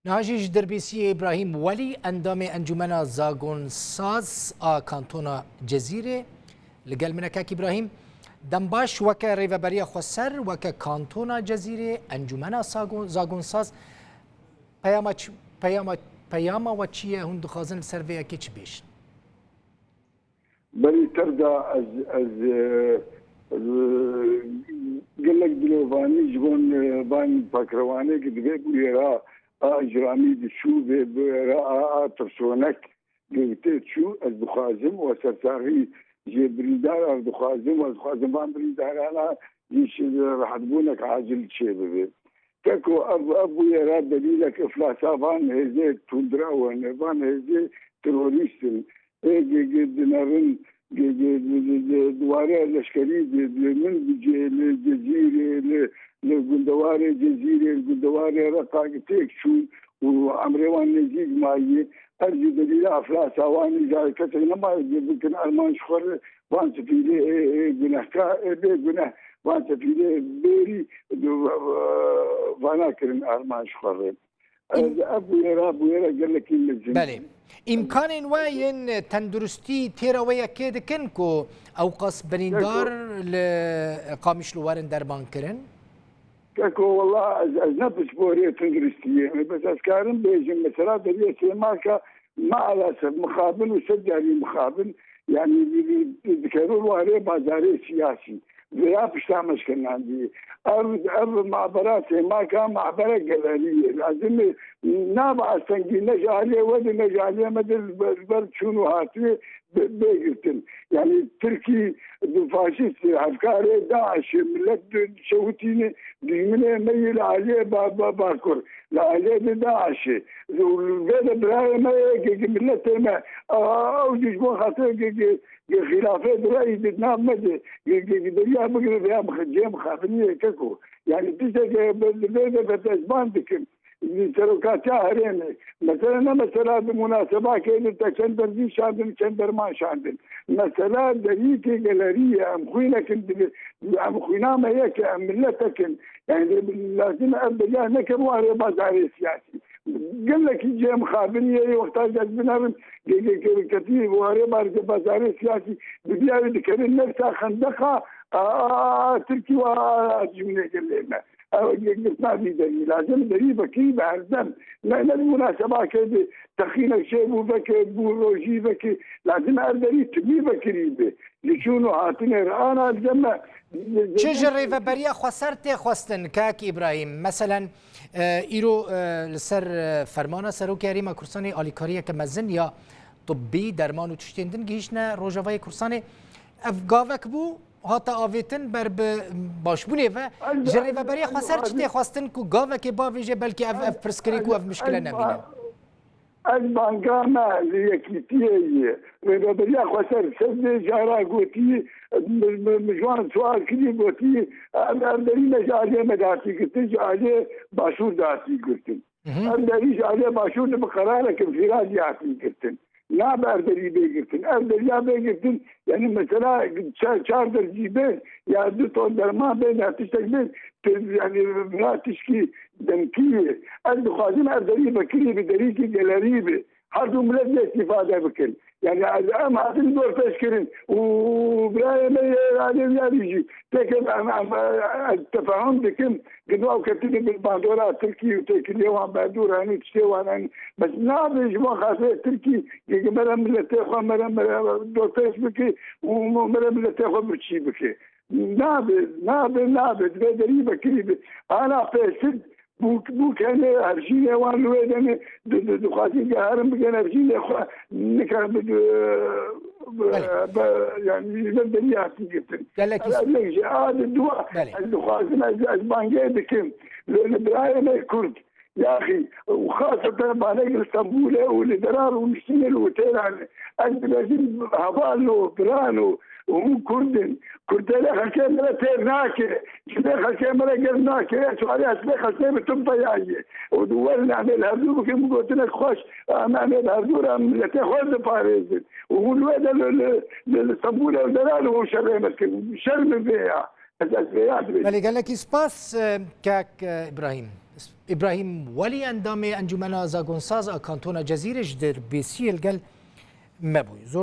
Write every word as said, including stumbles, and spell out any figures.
Niha jî ji Dirbêsiyê Îbrahîm Welî, endamê Encûmena Zagonsaz a Kantona Cezîrê, li gel min e. Kak Îbrahîm, dem baş, weke Rêveberiya Xweser, weke Kantona Cezîrê, Encûmena Sagon-, Zagonsaz, peyama çi, peyama, peyama we çi ye? Hûn dixwazin li ser vê yekê çi bêjin? Belê, tev da ez, ez, e, e, gelek dilovanî ji van, e, van pakrewanê ki di vê bûyera a icramî diçû, vê bûyera a, a tirsonek girtê çû, ez dixwazim û sersaxî jê birîndar ev dixwazim û ez dixwazim van birîndarana jî şi-, rehetbûnek acil çêbibe. Keko ev, ev bûyera delîlek iflasa van hêzê tundrew in, van hêzê terorîst in. Ê ge, ge dinerin, ge, ge, di, di, di, di ware leşkerî de, de min bicê li Cezîrê, li, li gundewarê Cezîrê, li gundewarê Reqa têk çûn û emrê wan nêzîk maye. Ev jî delîla iflasa wan î, zayê kesek nemaye ge bikin armanc xwe re, van sefîlê, ê, ê, gunehkar, ê, bê guneh, van sefîlê bêrî, vana kirin armanc xwe re. Ez, ev bûyera, bûyera gelekî mezin. Belê. Îmkanên we yên tenduristî têra we yekê dikin ku ew qas birîndar li Qamişlo werin derman kirin? Keko, wela ez, ez ne pisporê tenduristiyê me, bes ez karim bêjim, mesela deriyê Sêmaka maalesef mixabin û sed carî mixabin, yanî di, di, di, dikevin warê bazarê siyasî. Vêya pişta me şikirnandî. Ev, ev mabera Sêmaka mabera gelerî ye. Lazim e nabe astengî ne ji aliyê we de ne ji aliyê me de li ber, li ber çûn û hatinê bê, bê girtin. Yanî Tirkî bi faşîst hevkarê DAIŞê millet di, şewitîne dijminê me yê li aliyê ba, ba, bakur. Li aliyê de DAIŞê. Û vê de birayê me yê ki, ki milletê me. A, ew jî ji bo xatirê ki, ki, Gi xîlafê bi reyî di nav me de, gi, gi, gi deriya bigire vêya mix-, cihê mixabiniyê keko. Yanî tiştek, e, bi, bi vê de bi destban dikim. Li serokatiya herêmê. Mesela ne mesela di munasebakê de te çend derzî şandin, çend derman şandin. Mesela deriyî ki gelerî ye, em xwînekin, em xwîna me yek e, em milletekin. Yanî lazim e ev deriya neke warê bazarê siyasî. Gelekî cem xabin ye, wexta ez binevim, ge-, ge-, ge-, ketî warê barê bazarê siyasî, bi biyarî dikerin nefsa xendeqa, a, a, a, Tirkî wa, a, a, cimlê gelê me. Ew ge-, girtina vî derî, lazim derî vekirî be herdem. Ne, ne bi munasebakê de texînek çê bû veke, bû rojî veke, lazim her derî timî vekirî be. Li çûn û hatinê re ana deme. Çi ji Rêveberiya Xweser tê xwestin, kak Îbrahîm? Meselen, e, îro, e, li ser, e, fermana Serokê Herêma Kurdistanê alîkariyeke mezin ya tibbî, derman û tiştên din gihîştine Rojavayê Kurdistanê. Ev gavek bû, hate avêtin ber bi başbûnê ve. Ji Rêveberiya Xweser çi tê xwestin ku gavekê bavêje, belkî ev, ev pirsgirêk û ev mişkile nemînin? Ez banga me li Yekîtiyê yê. Rêveberiya Xweser sed vê cara gotî, mi, mi, mi ji wan sual kirî, gotî, em, em derî ne ji aliyê me de hatî girtin, ji aliyê Başûr de hatî girtin. Hı hı. Em derî ji aliyê Başûr de bi qerareke fîradî hatî girtin. Nabe ev derî bê girtin. Ev deriya bê girtin, yanî mesela çar, çar derzî bê, ya du ton derman bê, ya tiştek bê, tu, yanî vira tişkî demkî ye. Ez dixwazim ev derî vekirî bi derîkî gelerî bi. Her du milet lê îstîfade bikin. Yanî ez, em hatin dorpêç kirin û birayê me yê Alê Diyarî jî têkil em, em, ez tefahum dikim. Gidwa û ketine bin bandora Tirkî û têkiliye wan bandor hene û tiştê wan hene. Bes nabe ji bo xatirê Tirkî, ge, ge mere miletê xwe, mere, mere dorpêç bike û mere miletê xwe birçî bike. Nabe, nabe, nabe. Divê derî vekirî be. Ana pêştir bûk, bûk hene, hevjînê wan li wê de ne. Di, di, dixwazin geherin bikin hevjînê xwe. Nikarin bi, bi, bi, Belê. bi, yanî ji ber derî hatî girtin. Gelek Ev, ev yek ji a di dua. Belê. Ez dixwazim, ez, ez bangê dikim. Li, li birayê me Kurd. Yaxî, û xaseten banek li Stenbûl e û li dera rûniştinê li otêlan e. Ez dibêjim, hevalno, birano, hûn Kurd in. Kurdê li xelkê me re têr nake. Ji vê xelkê me re germ nake. Çarê ez vê xelkê bi tim peyaye. Û di werin em ê li hevdû bikin bi gotinek xweş. Em, em ê li hevdû re em miletê xwe diparêzin. Û hûn li wê de li, li, li, li Stenbûl e û dera li hûn şerê me dikin. Şerm e vê ya. Ez, ez vêya dibêjim. Belê, gelekî spas, e, kek, e, Îbrahîm. Îbrahîm Welî, endamê Encûmena Zagonsaz a Kantona Cezîrê, ji Dirbêsiyê li gel me bûye.